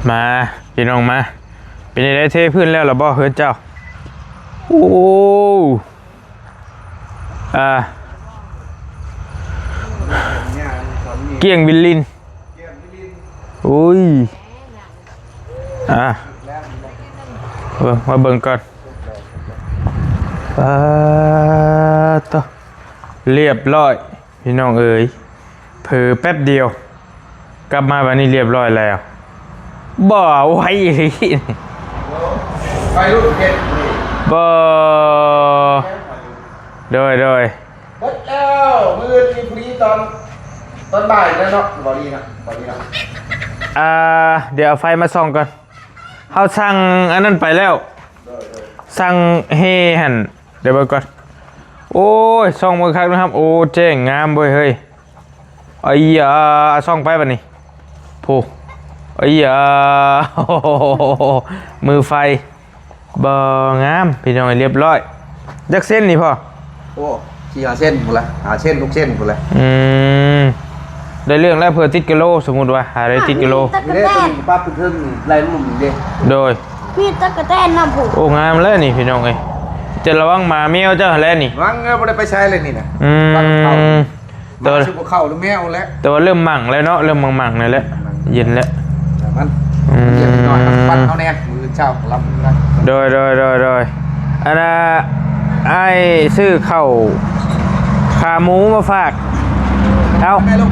ມາ ພີ່ນ້ອງມາ ເປັນຈັ່ງໃດ ເທພື້ນແລ້ວລະບໍ່ເຮືອນເຈົ້າ? ໂອ້ ອ່າ ກ້ຽງວິນລິນ ໂອ້ຍ ອ່າ ເບິ່ງ ມາເບິ່ງກ່ອນ ປາດໂທ້ ລຽບຮ້ອຍ ພີ່ນ້ອງເອີຍ ເຜີແປັບດຽວ ກັບມາບາດນີ້ລຽບຮ້ອຍແລ້ວ. ບໍ່ ໄວອີ່ຫຼີ ໄວລຸ້ນເພັດ ບໍ່ ໂດຍ ໂດຍ ເບິດແລ້ວ. ມື້ອື່ນມີຟຣີຕອນ ຕອນບ່າຍແລ້ວເນາະ ບໍ່ດີນະ ບໍ່ດີນະ. ອ່າ ດຽວເອົາໄຟມາສ່ອງກ່ອນ. ເຮົາສັ່ງອັນນັ້ນໄປແລ້ວ ໂດຍ ໂດຍ ສັ່ງແຮ່ຫັ້ນ ດຽວເບິ່ງກ່ອນ. ໂອ້ຍ ສ່ອງເບິ່ງຄັກນະຄັບ. ໂອ້ ແຈ້ງງາມເວີຍເຮີ້ຍ. ໄອ້ຢາ ສ່ອງໄປບາດນີ້ ໂພ ໄອ້ຢາ ມືໄຟ ບໍ່ ງາມ ພີ່ນ້ອງ ລຽບຮ້ອຍ. ຈັກເສັ້ນນີ້ພໍ່? ໂອ້ ສີ່ຫ້າເສັ້ນພຸ້ນລະ ຫ້າເສັ້ນຫົກເສັ້ນພຸ້ນລະ. ອືມ ໄດ້ເລື່ອງແລ້ວ ເພື່ອຕິດກິໂລ ສົມມຸດວ່າຫາໄດ້ຕິດກິໂລ ນີ້ເດ້ ຕັກກະແຕນ ຕົວນີ້ປັບຂຶ້ນເທິງນີ້ ໄລ່ລຸ່ມນີ້ເດ້ ໂດຍ ມີຕັກກະແຕນນຳພຸ້ນ. ໂອ້ ງາມແລ້ວນີ້ ພີ່ນ້ອງເອີຍ ຈະລະວັງໝາແມວເຈົ້າຫັ້ນແຫຼະນີ້ ຫວັງແລ້ວ ບໍ່ໄດ້ໄປໃສເລີຍນີ້ນະ. ອືມ ແຕ່ວ່າ ຊິບໍ່ເຂົ້າຫຼືແມວແຫຼະ ແຕ່ວ່າເລີ່ມໝັ່ງແລ້ວເນາະ ເລີ່ມໝັ່ງໆແລ້ວແຫຼະ ເຢັນແລ້ວ ແຕ່ມັນ ອືມ ເຢັນໜ້ອຍ ມັນປັ່ນເຮົາແດ່ ມື້ເຊົ້າລຳນະ. ໂດຍ ໂດຍ ໂດຍ ໂດຍ ອັນນ່າ ອ້າຍຊື້ເຂົ້າຂາໝູມາຝາກ. ເອົາ ແມ່ລູກ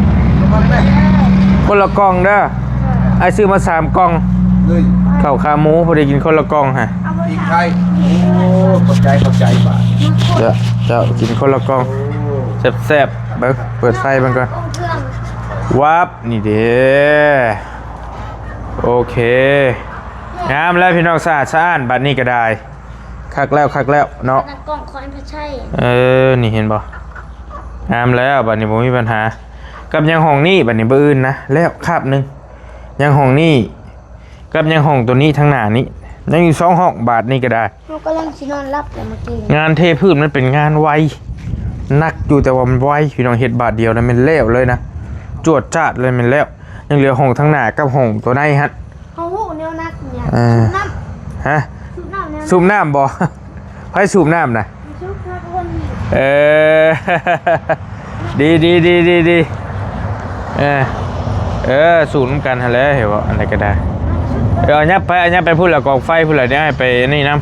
ຄົນລະກ່ອງເດີ ອ້າຍຊື້ມາສາມກ່ອງ ເອີຍ ເຂົ້າຂາໝູ ພໍດີກິນຄົນລະກ່ອງຫະ ປີກໄກ່. ໂອ້ ຂອບໃຈ ຂອບໃຈ ບາດ ເຈົ້າ ເຈົ້າ ກິນຄົນລະກ່ອງ ໂອ້ ແຊບໆ. ເບິ່ງ ເປີດໄຟເບິ່ງກ່ອນ ວັບ ນີ້ເດ້ ໂອເຄ ງາມແລ້ວພີ່ນ້ອງ ສະອາດສະອ້ານ ບາດນີ້ກໍໄດ້ ຄັກແລ້ວ ຄັກແລ້ວເນາະ ອັນນັ້ນກ້ອງຂອງໄອ້ພັດໄຊ. ເອີ ນີ້ເຫັນບໍ່ ງາມແລ້ວ ບາດນີ້ບໍ່ມີບັນຫາ. ກັບຍັງຫ້ອງນີ້ ບາດນີ້ມື້ອື່ນນະ ແລ້ວຄາບໜຶ່ງ ຍັງຫ້ອງນີ້ ກັບຍັງຫ້ອງໂຕນີ້ທາງໜ້ານີ້ ຍັງຢູ່ສອງຫ້ອງ ບາດນີ້ກໍໄດ້. ເຮົາກຳລັງຊິນອນຫຼັບແລ້ວເມື່ອກີ້. ງານເທພື້ນມັນເປັນງານໄວ ໜັກຢູ່ ແຕ່ວ່າມັນໄວ ພີ່ນ້ອງ ເຮັດບາດດຽວແລ້ວແມ່ນແລ້ວເລີຍນະ ຈວດຈາດເລີຍແມ່ນແລ້ວ. ຍັງເຫຼືອຫ້ອງທາງໜ້າກັບຫ້ອງໂຕໃນຫັ້ນ. ເຮົາຮູ້ແນວໜັກນີ້ ເອີ ສູບນ້ຳ ຮະ ສູບນ້ຳແນວໜັກ ສູບນ້ຳບໍ່? ໃຜສູບນ້ຳນະ? ເອີ ດີ ດີ ດີ ດີ ດີ ເອີ ເອີ ສູບນຳກັນຫັ້ນແຫຼະ ເຫັນບໍ່? ອັນໃດກໍໄດ້ ເອີ ເອົາຫຍັບໄປ ເອົາຫຍັບໄປພຸ້ນລະ ກອງໄຟພຸ້ນລະ ດຽວອ້າຍໄປອັນນີ້ນຳ.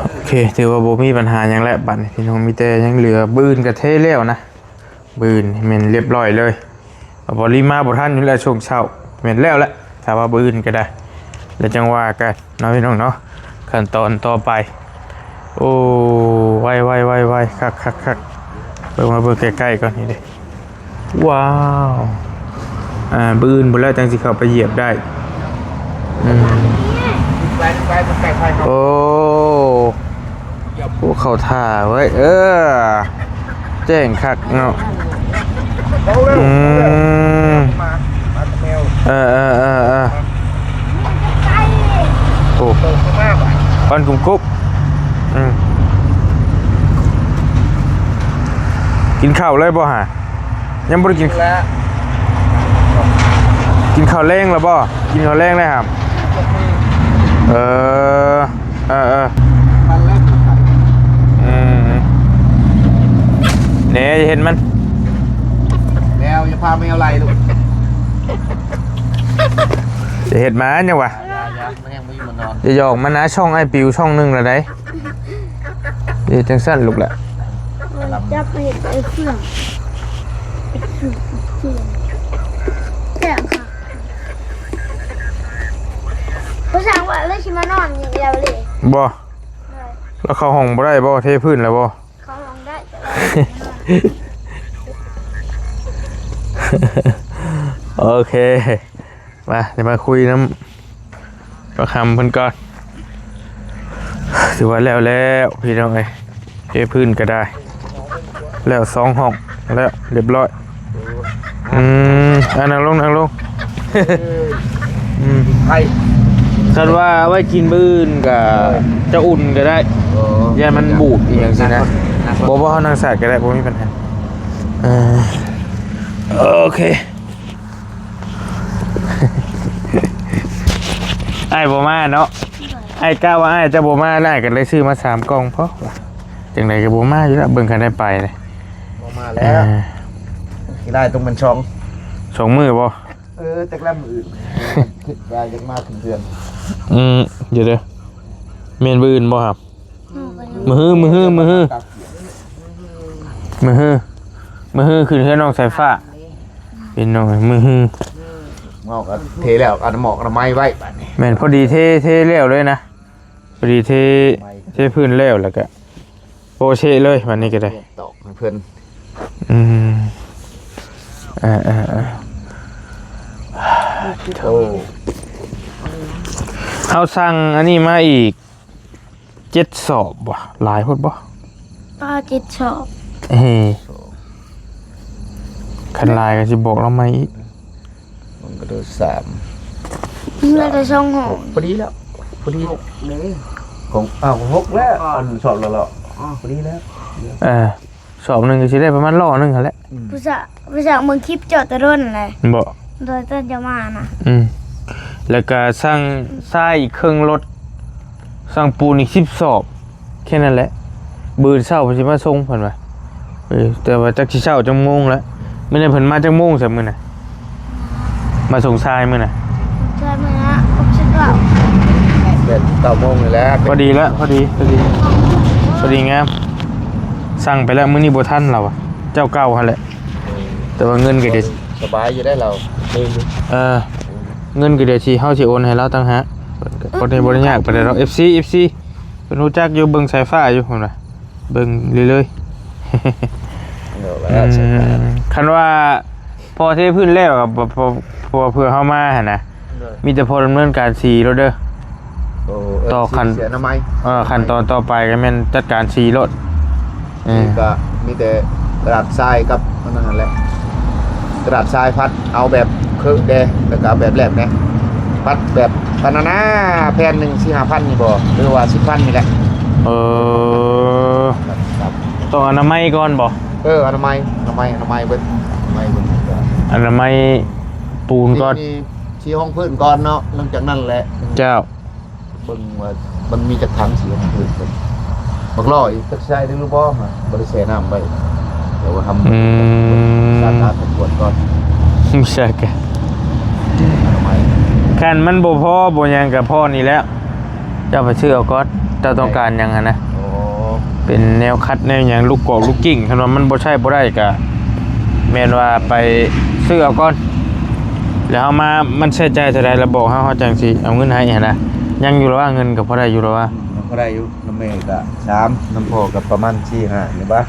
ໂອເຄ ຖືວ່າບໍ່ມີບັນຫາຫຍັງແລ້ວ ບາດນີ້ພີ່ນ້ອງ ມີແຕ່ຍັງເຫຼືອ ມື້ອື່ນກໍເທແລ້ວນະ ມື້ອື່ນແມ່ນລຽບຮ້ອຍເລີຍ. ພໍດີມາບໍ່ທັນຢູ່ແລ້ວ ຊ່ວງເຊົ້າ ແມ່ນແລ້ວແຫຼະ ຖ້າວ່າມື້ອື່ນກໍໄດ້ ແລ້ວຈັ່ງວ່າກັນເນາະ ພີ່ນ້ອງເນາະ. ຂັ້ນຕອນຕໍ່ໄປ ໂອ້ ໄວໆໆໆ ຄັກໆໆ ເບິ່ງ ມາເບິ່ງໃກ້ໆກ່ອນ ນີ້ເດ້ ວ້າວ ອ່າ ມື້ອື່ນພຸ້ນແລ້ວຈັ່ງຊິເຂົ້າໄປຢຽບໄດ້. ອືມ ໂອ້ ໂອ້ ເຂົ້າທ່າເວີ້ຍ ເອີ ແຈ້ງຄັກເນາະ. ອືມ ເອີໆໆໆ ໂອ້ ຄວັນກຸບໆ. ອືມ ກິນເຂົ້າເລີຍບໍ່ຫະ? ຍັງບໍ່ໄດ້ກິນ ກິນແລ້ວ ກິນເຂົ້າແລງແລ້ວບໍ່? ກິນເຂົ້າແລງແລ້ວຫຳ? ເອີ ເອີໆ ອືມ ແນ່ ຢ່າເຮັດມັນ ແມວ ຢ່າພາແມວໄລ່ລູກ ຢ່າເຮັດມັນ ຍັງວະ ຢ່າໆ ມັນຍັງບໍ່ຢູ່ມັນນອນ ຢ່າຫຍອກມັນນະ ຊ່ອງອ້າຍປິວຊ່ອງໜຶ່ງລະໃດ. ເຮັດຈັ່ງຊັ້ນລູກຫຼະ ຈັບມາເຮັດໄອ້ເຟືອງ ແກງຄ່ະ ຜູ້ຊ່າງວ່າເລີຍຊິມານອນຢູ່ແລ້ວເລີຍ ບໍ່? ແລ້ວເຂົ້າຫ້ອງບໍ່ໄດ້ບໍ່? ເທພື້ນແລ້ວບໍ່? ເຂົ້າຫ້ອງໄດ້ ແຕ່ວ່າ ໂອເຄ ມາ ດຽວມາຄຸຍນຳ ປະຄຳເພິ່ນກ່ອນ ຖືວ່າແລ້ວແລ້ວພີ່ນ້ອງເອີຍ ເທພື້ນກໍໄດ້ ແລ້ວສອງຫ້ອງ ແລ້ວລຽບຮ້ອຍ. ອືມ ອ່າ ນັ່ງລົງ ນັ່ງລົງ ອືມ ໄປ ຄັນວ່າໄວ້ກິນມື້ອື່ນກໍຈະອຸ່ນກໍໄດ້ ໂອ້ ຢ້ານມັນບູດອີ່ຫຍັງຊີ້ນະ ນັ່ງລົງ ບໍ່ ບໍ່ ເຮົານັ່ງສາດກໍໄດ້ ບໍ່ມີບັນຫາ ເອີ ໂອເຄ. ອ້າຍບໍ່ມາເນາະ. ໂດຍ. ອ້າຍກະວ່າອ້າຍຈະບໍ່ມາ ອ້າຍກໍເລີຍຊື້ມາສາມກ່ອງພໍວ່າ. ຈັ່ງໃດກໍບໍ່ມາຢູ່ແລ້ວ ເບິ່ງຄັນໄດ້ໄປເລີຍ. ບໍ່ມາແລ້ວ. ເອີ ຊິໄດ້ຕ້ອງແມ່ນສອງ ສອງມື້ບໍ່? ເອີ ຈັກລະມື້ອື່ນ ຄິດວ່າຢາກມາຂຶ້ນເດືອນ. ອືມ ດຽວເດີ ແມ່ນມື້ອື່ນບໍ່? ອືມ ມື້ຮື ມື້ຮື ມື້ຮື ມື້ຮື ມື້ຮືຂຶ້ນເຮືອນນ້ອງສາຍຟ້າ ເປັນນ້ອງມື້ຮື. ເວົ້າກໍເທແລ້ວ ອັນໝອກອະນາໄມໄວ້ບາດນີ້. ແມ່ນ ພໍດີເທ ເທແລ້ວເລີຍນະ ພໍດີເທ ເທພື້ນແລ້ວ ແລ້ວກໍໂປະເຊະເລີຍບາດນີ້ກໍໄດ້ ຕອກໃຫ້ເພິ່ນ. ອືມ ເອີໆໆ ໂອ້ ເຮົາສັ່ງອັນນີ້ມາອີກ ເຈັດສອບບໍ່? ຫຼາຍໂພດບໍ່? ປາ ເຈັດສອບ. ເອີ ຄັນຫຼາຍກໍຊິບອກລາວໃໝ່ອີກ. ມັນກໍໂດຍສາມ ເຫຼືອແຕ່ສອງຫ້ອງ ພໍດີແລ້ວ ພໍດີ ຫົກເດ້ ຂອງ ອ້າວ ຫົກແລ້ວ ອັນສອບລະເລາະ ອໍ ພໍດີແລ້ວ. ເອີ ສອບໜຶ່ງກໍຊິໄດ້ປະມານລໍ້ໜຶ່ງຫັ້ນແຫຼະ. ອືມ ຜູ້ສາວ ຜູ້ສາວເບິ່ງຄລິບເຈາະຕະດົນແຫຼະ ບໍ່? ໂດຍ ຕອນຈະມານະ. ອືມ ແລ້ວກໍສັ່ງຊາຍອີກເຄິ່ງລົດ ສັ່ງປູນອີກສິບສອບ ແຄ່ນັ້ນແຫຼະ. ມື້ອື່ນເຊົ້າເພິ່ນຊິມາສົ່ງເພິ່ນວ່າ. ເອີ ແຕ່ວ່າຈັກຊິເຊົ້າຈັກໂມງແລ້ວ. ມື້ນີ້ເພິ່ນມາຈັກໂມງຊະມື້ນະ? ມາສົ່ງຊາຍມື້ນະ? ຊາຍມື້ນະ ຫົກສິບເກົ້າ ແປດ ເກົ້າໂມງນີ້ແຫຼະ. ພໍດີແລ້ວ ພໍດີ ພໍດີ ພໍດີງາມ. ສັ່ງໄປແລ້ວ ມື້ນີ້ບໍ່ທັນລາວວ່າ ເຈົ້າເກົ່າຫັ້ນແຫຼະ. ແຕ່ວ່າເງິນກໍໄດ້ ສະບາຍຢູ່ໄດ໋ລາວ ເອີ ເງິນກໍດຽວຊິ ເຮົາຊິໂອນໃຫ້ລາວຕ່າງຫາກ. ບໍ່ໄດ້ ບໍ່ໄດ້ຍາກປານໃດດອກ ເອັຟຊີ ເອັຟຊີ ເພິ່ນຮູ້ຈັກຢູ່ ເບິ່ງສາຍຟ້າຢູ່ພຸ້ນນະ ເບິ່ງເລື້ອຍໆ. ເອີ ອືມ ຄັນວ່າພໍເທພື້ນແລ້ວກໍບໍ່ ບໍ່ ບໍ່ເພື່ອເຮົາມາຫັ້ນນະ. ໂດຍ ມີແຕ່ພໍດຳເນີນການສີໂລດເດີ. ໂອ້ ຕໍ່ຂັ້ນ ເອີ ຂັ້ນຕອນຕໍ່ໄປກໍແມ່ນຈັດການສີໂລດ. ເອີ ນີ້ກໍມີແຕ່ກະດາດຊາຍກັບອັນນັ້ນແຫຼະ ກະດາດຊາຍພັດ ເອົາແບບເຄີແດ່ ແລ້ວກໍເອົາແບບແຫຼບແດ່ ພັດແບບປານນັ້ນນະ. ແຜ່ນໜຶ່ງສີ່ຫ້າພັນນີ້ບໍ່ ຫຼືວ່າສິບພັນນີ້ແຫຼະ? ເອີ ຕ້ອງອະນາໄມກ່ອນບໍ່? ເອີ ອະນາໄມ ອະນາໄມ ອະນາໄມເບິດ ອະນາໄມເບິດ ອະນາໄມປູນກ່ອນ ສີຫ້ອງພື້ນກ່ອນເນາະ. ຫຼັງຈາກນັ້ນແຫຼະ ເຈົ້າ ເບິ່ງວ່າມັນມີຈັກຖັງ ສີຫ້ອງພື້ນເພິ່ນ ບັກຫຼໍ້ອີກ ຈັກໃສ່ໄດ້ຫຼືບໍ່ ບໍ່ໄດ້ແຊ່ນ້ຳໄວ້. ແຕ່ວ່າທຳ ອືມ ສາກາກວດກ່ອນ ສາກາ ຄັນມັນບໍ່ພໍບໍ່ຫຍັງກໍພໍນີ້ແຫຼະ. ເຈົ້າໄປຊື້ເອົາກ່ອນ ເຈົ້າຕ້ອງການຫຍັງຫັ້ນນະ? ໂອ້ ເປັນແນວຂັດແນວຫຍັງ ລູກກອກລູກກິ້ງ ຄັນວ່າມັນບໍ່ໃຊ້ບໍ່ໄດ້ກະແມ່ນວ່າໄປຊື້ເອົາກ່ອນ ແລ້ວເຮົາມາ ມັນໃຊ້ຈ່າຍເທົ່າໃດລະບອກເຮົາ ເຮົາຈັ່ງຊິເອົາເງິນໃຫ້ຫັ້ນນະ. ຍັງຢູ່ລະວ່າ ເງິນກໍພໍໄດ້ຢູ່ລະວ່າ ພໍໄດ້ຢູ່. ນຳແມ່ກະສາມ ນຳພໍ່ກໍປະມານສີ່ຫ້ານີ້ບາດ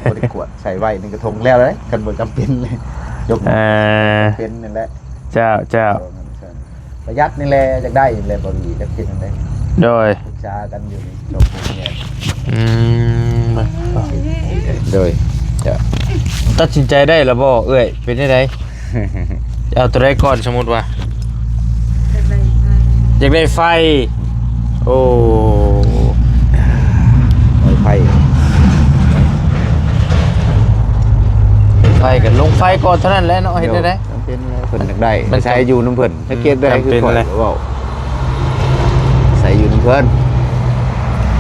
ບໍ່ໄດ້ກວດ ໃສ່ໄວ້ໃນກະທົງແລ້ວເດ້ ຄັນບໍ່ຈຳເປັນເລີຍ ຍົກ ເອີ ເປັນນັ້ນແຫຼະ. ເຈົ້າ ເຈົ້າ ປະຢັດນີ້ແຫຼະ ຢາກໄດ້ນີ້ແຫຼະ ບໍ່ດີຈັກເຮັດຈັ່ງໃດ. ໂດຍ ປຶກສາກັນຢູ່ນີ້ ສອງຜົວເມຍ. ອືມ ໂດຍ ເຈົ້າ ຕັດສິນໃຈໄດ້ລະບໍ່ເອື້ອຍ? ເປັນຈັ່ງໃດ ເອົາໂຕໃດກ່ອນ? ສົມມຸດວ່າ ຢາກໄດ້ໄຟ ໂອ້ ໄຟ ໄຟກໍລົງໄຟກ່ອນເທົ່ານັ້ນແຫຼະເນາະ ເຮັດແນວໃດ? ເພິ່ນຢາກໄດ້ ມັນໃຊ້ຢູ່ນຳເພິ່ນ ສັງເກດໄດ້ຄືຂ້ອຍເວົ້າ ໃຊ້ຢູ່ນຳເພິ່ນ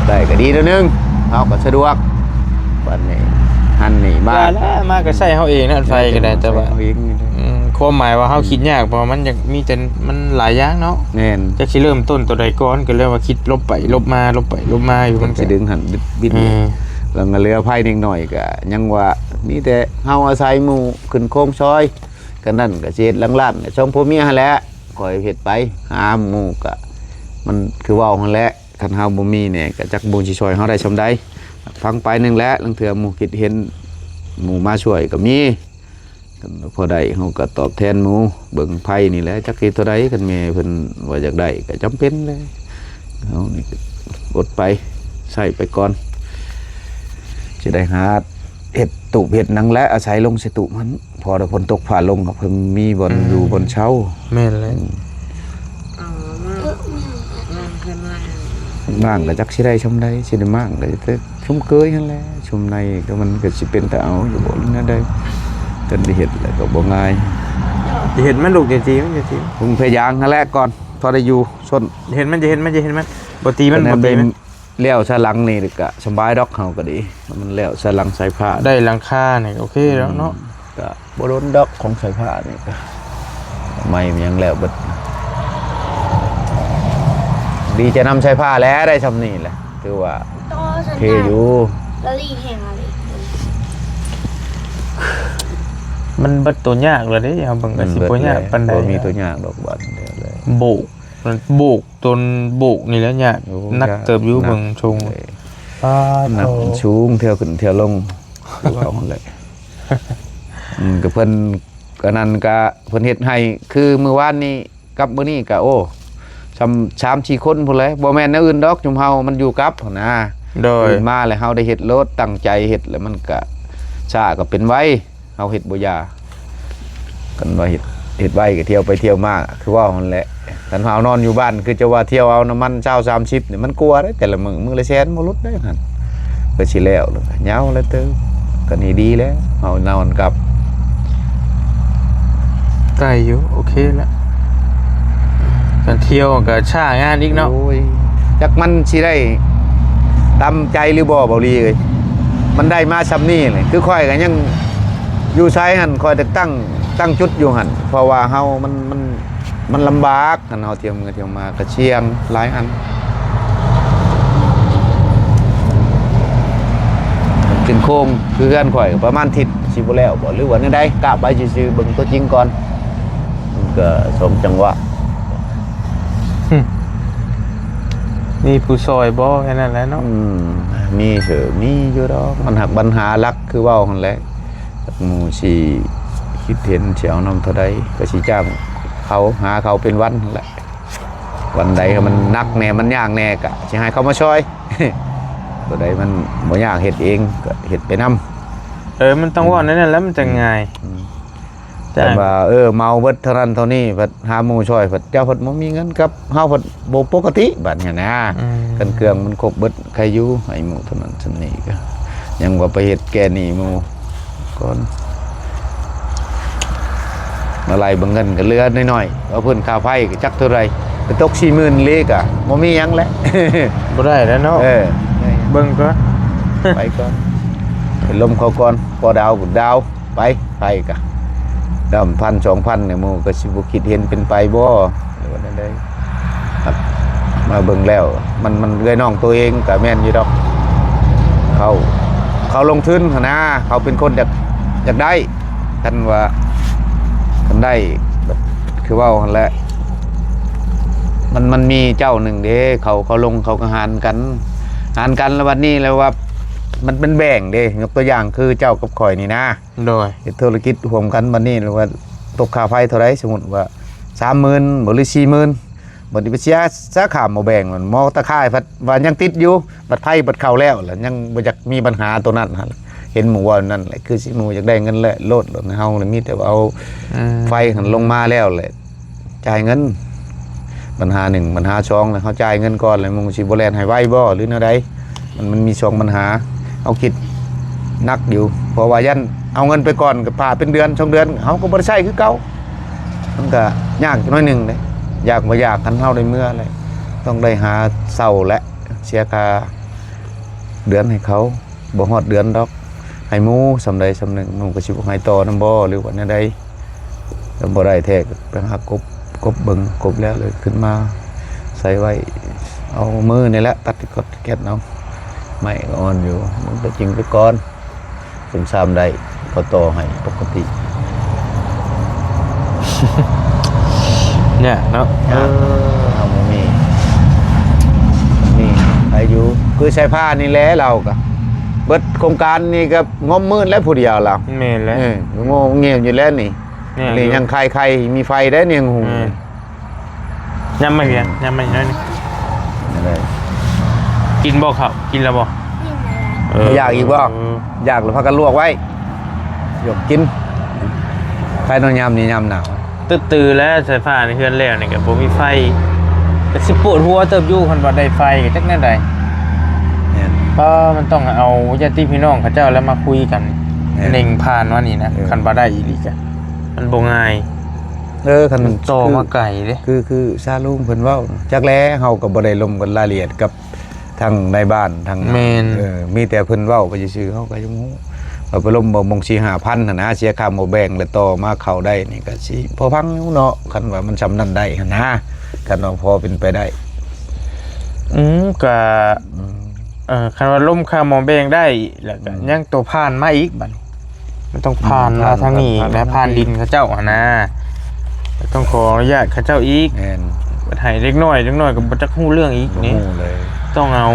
ໄດ້ກໍດີແນວໜຶ່ງ ເຮົາກໍສະດວກ. ບັດນີ້ຫັ້ນນີ້ມາ ວ່າແລ້ວ ມາກໍໃຊ້ເຮົາເອງນະ ໄຟກໍໄດ້ ແຕ່ວ່າ ໃຊ້ເຮົາເອງນີ້ແຫຼະ ອືມ ຄວາມໝາຍວ່າເຮົາຄິດຍາກ ເພາະວ່າມັນຢາກມີແຕ່ ມັນຫຼາຍຢ່າງເນາະ. ແມ່ນ ຈັກຊິເລີ່ມຕົ້ນໂຕໃດກ່ອນ ກໍເລີຍວ່າຄິດຫຼົບໄປຫຼົບມາ ຫຼົບໄປຫຼົບມາຢູ່ ມັນກໍຊິດຶງຫັ້ນບິດ ເອີ ແລ້ວກໍເຫຼືອໄຟນິດໜ້ອຍ ກໍຍັງວ່າມີແຕ່ເຮົາອາໄສໝູ່ຂຶ້ນໂຄງຊອຍ ກໍນັ້ນກໍຊິເຮັດຫຼັງລ້ານ ກໍຊ່ອງຜົວເມຍຫັ້ນແຫຼະ ຂ້ອຍເຮັດໄປຫາໝູ່ ກໍມັນຄືເວົ້າຫັ້ນແຫຼະ. ຄັນເຮົາບໍ່ມີແດ່ ກໍຈັກໝູ່ຊິຊ່ອຍເຮົາໄດ້ຊ່ຳໃດ. ຟັງໄປໜຶ່ງແຫຼະ ລາງເທື່ອໝູ່ຄິດເຫັນ ໝູ່ມາຊ່ວຍກໍມີ ຄັນພໍໄດ້ເຮົາກໍຕອບແທນໝູ່. ເບິ່ງໄຟນີ້ແຫຼະ ຈັກເຮັດເທົ່າໃດ ຄັນແມ່ເພິ່ນວ່າຢາກໄດ້ກໍຈຳເປັນແຫຼະ. ເຮົານີ້ກໍອົດໄປ ໃຊ້ໄປກ່ອນ ຊິໄດ້ຫາເຮັດຕູບເຮັດຫຍັງແຫຼະ ອາໄສລົງໃສ່ຕູບຫັ້ນ. ພໍແຕ່ຝົນຕົກຟ້າລົງກໍເພິ່ນມີບ່ອນຢູ່ ອືມ ບ່ອນເຊົາ. ແມ່ນແຫຼະ ອືມ ອໍ ມາ ມາເພິ່ນວ່າ ບ້ານກໍຈັກຊິໄດ້ຊ່ຳໃດ ຊິໄດ້ມ້າງກໍແຕ່ຊຸມເກີຍຫັ້ນແຫຼະ ຊຸມໃນກໍມັນກໍຊິເປັນຕາເອົາຢູ່ບໍ່ ຫຼືແນວໃດ. ຄັນໄດ້ເຮັດແລ້ວກໍບໍ່ງ່າຍ. ຈະເຮັດມັນລູກ ຈະຕີມັນ ຈະຕີມັນ ເບິ່ງພະຍາງຫັ້ນແຫຼະກ່ອນ ພໍໄດ້ຢູ່ຊົນ. ຈະເຮັດມັນ ຈະເຮັດມັນ ຈະເຮັດມັນ ບໍ່ຕີມັນ ບໍ່ຕີມັນ. ແລ້ວສາຫຼັງນີ້ກໍສະບາຍດອກ ເຮົາກໍດີ ມັນແລ້ວສາຫຼັງສາຍຟ້າ ໄດ້ຫຼັງຄານີ້ໂອເຄແລ້ວເນາະ. ອືມ ກໍບໍ່ດົນດອກ ຂອງສາຍຟ້ານີ້ກໍໄມ້ມັນຍັງແລ້ວເບິດ. ດີໃຈນຳສາຍຟ້າແຫຼະ ໄດ້ຊ່ຳນີ້ແຫຼະ ຖືວ່າໂອເຄຢູ່. ລະລີແຮງອະລີ ມັນເບິດໂຕຍາກແລ້ວເດ້ ເຮົາເບິ່ງກໍຊິບໍ່ຍາກປານໃດ ບໍ່ມີໂຕຍາກດອກບາດນີ້. ໂບກ ໂບກ ຕົນໂບກນີ້ແຫຼະຍາກ ໂອ້ ໜັກເຕີບຢູ່ ຍາກ ເບິ່ງຊົງ. ເອີ ປາດ ໜັກ ໂທ້ ມັນສູງ ເທື່ອຂຶ້ນເທື່ອລົງ ຄືເວົ້າຫັ້ນແຫຼະ. ອືມ ກໍເພິ່ນ ອັນນັ້ນກໍເພິ່ນເຮັດໃຫ້ ຄືມື້ວານນີ້ກັບມື້ນີ້ກໍ ໂອ້ ຊ່ຳສາມສີ່ຄົນພຸ້ນແຫຼະ. ບໍ່ແມ່ນແນວອື່ນດອກ ຈຸມເຮົາມັນຢູ່ກັບຫັ້ນນາ. ໂດຍ ຕື່ນມາແລ້ວເຮົາໄດ້ເຮັດໂລດ ຕັ້ງໃຈເຮັດ ແລ້ວມັນກໍຊ້າກໍເປັນໄວ. ເຮົາເຮັດບໍ່ຢາ ຄັນວ່າເຮັດ ເຮັດໄວກໍທ່ຽວໄປທ່ຽວມາ ຄືເວົ້າຫັ້ນແຫຼະ. ຄັນເຮົານອນຢູ່ບ້ານ ຄືຈະວ່າທ່ຽວເອົານ້ຳມັນຊາວສາມສິບນີ້ ມັນກວ່າເດ້ ແຕ່ລະມື້ ມື້ລະແສນບໍ່ຫຼຸດໄດ້ຫັ້ນ. ກໍຊິແລ້ວ ແລ້ວກໍຍາວແລ້ວເຕີບ ກໍນີ້ດີແລ້ວ ເຮົານອນກັບ ໄດ້ຢູ່ ໂອເຄລະ. ຄັນທ່ຽວກໍຊ້າງານອີກເນາະ. ໂອ້ຍ ຈັກມັນຊິໄດ້ຕາມໃຈຫຼືບໍ່ ເບົາຫຼີເອີຍ. ມັນໄດ້ມາຊ່ຳນີ້ແຫຼະ ຄືຂ້ອຍກໍຍັງ ຢູ່ໃສຫັ້ນ ຂ້ອຍຈະຕັ້ງ ຕັ້ງຈຸດຢູ່ຫັ້ນ ເພາະວ່າເຮົາ ມັນ ມັນ ມັນລຳບາກ ຄັນເຮົາທ່ຽວເມືອທ່ຽວມາກໍສ່ຽງຫຼາຍອັນ. ເປັນໂຄງຄືເຮືອນຂ້ອຍ ປະມານທິດຊິບໍ່ແລ້ວບໍ່ ຫຼືວ່າແນວໃດ? ກະໄປຊື່ໆ ເບິ່ງຕົວຈິງກ່ອນ ມັນກໍສອງຈັງຫວະ. ມີຜູ້ຊ່ອຍບໍ່ ແຄ່ນັ້ນແຫຼະເນາະ. ອືມ ມີເສີ ມີຢູ່ດອກ ມັນຫາກບັນຫາຫຼັກ ຄືເວົ້າຫັ້ນແຫຼະ ຈັກໝູ່ຊິຄິດເຫັນຊິເອົານຳເທົ່າໃດ ກໍຊິຈ້າງເຂົາ ຫາເຂົາເປັນວັນຫັ້ນແຫຼະ. ວັນໃດມັນໜັກແດ່ ມັນຍາກແດ່ ກໍຊິໃຫ້ເຂົາມາຊ່ອຍ. ຕົວໃດມັນບໍ່ຍາກເຮັດເອງ ກໍເຮັດໄປນຳ. ເອີ ມັນຕ້ອງເວົ້າແນວນັ້ນແຫຼະ ມັນຈັ່ງງ່າຍ. ອືມ ແຕ່ວ່າ ເອີ ເໝົາເບິດເທົ່ານັ້ນເທົ່ານີ້ ພັດຫາໝູ່ຊ່ອຍ ພັດເຈົ້າພັດບໍ່ມີເງິນກັບເຮົາ ພັດບໍ່ປົກກະຕິ ບາດນີ້ນະ. ອືມ ຄັນເຄື່ອງມັນຄົບເບິດ ໃຄຢູ່ ໃຫ້ໝູ່ເທົ່ານັ້ນສ່ຳນີ້ ກໍຍັງວ່າໄປເຮັດແກ້ໜີ້ໝູ່ກ່ອນ. ມາໄລ່ເບິ່ງເງິນກໍເຫຼືອໜ້ອຍໆ ເອົາເພິ່ນຄ່າໄຟກໍຈັກເທົ່າໃດ ໄປຕົກສີ່ໝື່ນເລີຍ ກໍບໍ່ມີຫຍັງແຫຼະ ບໍ່ໄດ້ແລ້ວເນາະ. ເອີ ເບິ່ງກ່ອນ ໄປກ່ອນ ໄປລົມເຂົາກ່ອນ ພໍດາວກໍດາວ. ໄປ ໄປກະດຳພັນສອງພັນນີ້ ໝູ່ກໍຊິບໍ່ຄິດເຫັນເປັນໄປບໍ່ ຫຼືວ່າແນວໃດ? ມາເບິ່ງແລ້ວ ມັນ ມັນເອື້ອຍນ້ອງໂຕເອງກະແມ່ນຢູ່ດອກ. ເຂົາ ເຂົາລົງທຶນຫັ້ນນາ ເຂົາເປັນຄົນຢາກ ຢາກໄດ້. ຄັນວ່າ ຄັນໄດ້ ຄືເວົ້າຫັ້ນແຫຼະ ມັນ ມັນມີເຈົ້າໜຶ່ງເດ້ ເຂົາ ເຂົາລົງ ເຂົາກໍຫານກັນ ຫານກັນ ແລ້ວບັດນີ້ແລ້ວວ່າ ມັນເປັນແບ່ງເດ້ ຍົກຕົວຢ່າງຄືເຈົ້າກັບຂ້ອຍນີ້ນາ. ໂດຍ ເຮັດທຸລະກິດຮ່ວມກັນ ບັດນີ້ວ່າຕົກຄ່າໄຟເທົ່າໃດ? ສົມມຸດວ່າສາມໝື່ນບໍ່ ຫຼືສີ່ໝື່ນ ບັດນີ້ໄປເສຍສາຂາມບໍ່ແບ່ງ ໝໍຕາຂ່າຍພັດວ່າຍັງຕິດຢູ່ ບັດໄຟບັດເຂົ້າແລ້ວ ແລ້ວຍັງບໍ່ຢາກມີບັນຫາໂຕນັ້ນຫັ້ນ. ເຫັນໝູ່ເວົ້ານັ້ນແຫຼະ ຄືຊິໝູ່ຢາກໄດ້ເງິນແລ້ວໂລດ ແລ້ວເຮົາລະມີແຕ່ວ່າເອົາ ອືມ ໄຟຫັ້ນລົງມາແລ້ວແຫຼະ ຈ່າຍເງິນ ບັນຫາໜຶ່ງ ບັນຫາສອງ ແລ້ວເຮົາຈ່າຍເງິນກ່ອນ ແລ້ວໝູ່ຊິບໍ່ແລ່ນໃຫ້ໄວບໍ່ ຫຼືແນວໃດ? ມັນ ມັນມີສອງບັນຫາ ເຮົາຄິດໜັກຢູ່ ເພາະວ່າຢ້ານເອົາເງິນໄປກ່ອນ ກໍຖ້າເປັນເດືອນສອງເດືອນ ເຮົາກໍບໍ່ໄດ້ໃຊ້ຄືເກົ່າ ມັນກໍຍາກໜ້ອຍໜຶ່ງເດ້. ຢາກບໍ່ຢາກ ຄັນເຮົາໄດ້ເມືອແລ້ວ ຕ້ອງໄດ້ຫາເຊົ່າ ແລະ ເສຍຄ່າເດືອນໃຫ້ເຂົາ. ບໍ່ຮອດເດືອນດອກ ໃຫ້ໝູ່ສ່ຳໃດສ່ຳໜຶ່ງ ໝູ່ກໍຊິບໍ່ໃຫ້ຕໍ່ນຳບໍ່ ຫຼືວ່າແນວໃດ? ຄັນບໍ່ໄດ້ແທ້ກໍໄປຫາກົບ ກົບເບິ່ງ ກົບແລ້ວເລີຍຂຶ້ນມາໃສ່ໄວ້ ເອົາມືນີ້ແຫຼະ ຕັດກອດແກັດເອົາ ໄມ້ກໍອ່ອນຢູ່ ມັນກໍຈິງໄປກ່ອນ. ຊຸມຊາມໄດ້ ກໍຕໍ່ໃຫ້ປົກກະຕິ ຍາກເນາະ. ຍາກ ເອີ ເຮົາບໍ່ມີ ມີໃຜຢູ່ ຄືສາຍຟ້ານີ້ແຫຼະ ລາວກໍເບິດໂຄງການນີ້ກໍງົມມືດແລ້ວຜູ້ດຽວລາວ. ແມ່ນແຫຼະ ເອີ ໂງ່ງຽບຢູ່ແລ້ວນີ້. ແມ່ນ ນີ້ຍັງໄຄໆ ມີໄຟໄດ້ນີ້ຫຸງ. ແມ່ນ ຍຳມາເພຍ ຍຳມາອີກໜ້ອຍໜຶ່ງ. ກິນບໍ່ເຂົ້າ? ກິນແລ້ວບໍ່? ກິນແລ້ວ. ເອີ ບໍ່ຢາກອີກບໍ່? ຢາກແລ້ວພາກັນລວກໄວ້ ລວກກິນ. ໃຄເນາະ ຍາມນີ້ຍາມໜາວ ຕຶດຕື່ແລ້ວ ສາຍຟ້າໃນເຮືອນແລ້ວນີ້ກໍບໍ່ມີໄຟ ກໍຊິປວດຫົວເຕີບຢູ່ ຄັນວ່າໄດ້ໄຟກໍຈັກແນວໃດ. ແມ່ນ ກໍມັນຕ້ອງເອົາຍາດຕິພີ່ນ້ອງເຂົາເຈົ້າແລ້ວມາຄຸຍກັນ. ແມ່ນ ເໜັງຜ່ານມານີ້ນະ ເອີ ຄັນວ່າໄດ້ອີ່ຫຼີກະ ມັນບໍ່ງ່າຍ. ເອີ ຄັນ ມັນຕໍ່ມາໄກເດ້ ຄື ຄືຊາລຸງເພິ່ນເວົ້າ ຈັກແລ ເຮົາກໍບໍ່ໄດ້ລົມກັນລາຍລະອຽດກັບ ທາງນາຍບ້ານທາງ ແມ່ນ ເອີ ມີແຕ່ເພິ່ນເວົ້າໄປຊື່ໆ ເຮົາກໍຍັງຮູ້ວ່າໄປລົມບໍ່ມົງສີ່ຫ້າພັນຫັ້ນນະ ເສຍຄ່າໝໍ້ແບງ ແລ້ວຕໍ່ມາເຂົ້າໄດ້ນີ້ກໍຊິພໍຟັງຢູ່ເນາະ ຄັນວ່າມັນສ່ຳນັ້ນໄດ້ຫັ້ນນະ ຄັນວ່າພໍເປັນໄປໄດ້. ອືມ ກະ ອືມ ເອີ ຄັນວ່າລົມຄ່າໝໍ້ແບງໄດ້ ແລ້ວກະ ອືມ ຍັງໂຕຜ່ານມາອີກບັດນີ້ ມັນຕ້ອງ ອືມ ຜ່ານມາ ຜ່ານ ທາງນີ້ອີກນະ ຜ່ານ ຜ່ານດິນເຂົາເຈົ້າຫັ້ນນະ ຕ້ອງຂໍອະນຸຍາດເຂົາເຈົ້າອີກ. ແມ່ນ ໃຫ້ເດັກນ້ອຍ ເດັກນ້ອຍກໍບໍ່ຈັກຮູ້ເລື່ອງອີກນີ້ ບໍ່ຮູ້ເລີຍ ຕ້ອງເອົາ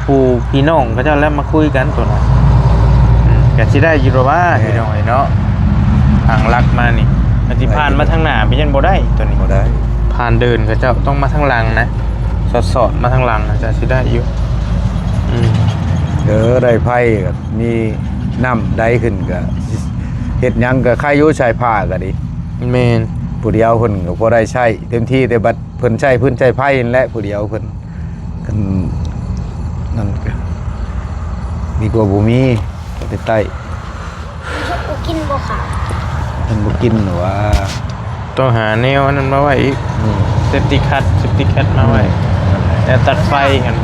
ຜູ້ພີ່ນ້ອງເຂົາເຈົ້າແລ້ວມາຄຸຍກັນໂຕນັ້ນ ອືມ ກໍຊິໄດ້ຢູ່ດອກວ່າ ແມ່ນ ພີ່ນ້ອງເອີຍເນາະ ທາງຫຼັກມານີ້ ມັນຊິຜ່ານມາທາງໜ້າໄປຍັງບໍ່ໄດ້ໂຕນີ້ ບໍ່ໄດ້ ຜ່ານເດີ່ນເຂົາເຈົ້າຕ້ອງມາທາງຫຼັງນະ ສອດໆ ມາທາງຫຼັງນະ ຈະຊິໄດ້ຢູ່ ອືມ ເອີ ໄດ້ໄຟກໍມີນ້ຳໄດຂຶ້ນ ກໍເຮັດຫຍັງກໍໃຄຢູ່ ສາຍຟ້າກໍດີ. ແມ່ນ ຜູ້ດຽວເພິ່ນກໍພໍໄດ້ໃຊ້ເຕັມທີ່ ແຕ່ບັດເພິ່ນໃຊ້ຟືນໃຊ້ໄຟນັ້ນແຫຼະ ຜູ້ດຽວເພິ່ນ ຄັນນັ້ນກໍດີກວ່າບໍ່ມີ ບໍ່ໄດ້ໃຊ້ ບໍ່ກິນບໍ່ຂາວ ເພິ່ນບໍ່ກິນຫວາ ຕ້ອງຫາແນວອັນນັ້ນມາໄວ້ອີກ ອືມ ເຊັບຕີຄັດ ເຊັບຕີຄັດມາໄວ້ ອືມ ແນວຕັດໄຟຫັ້ນ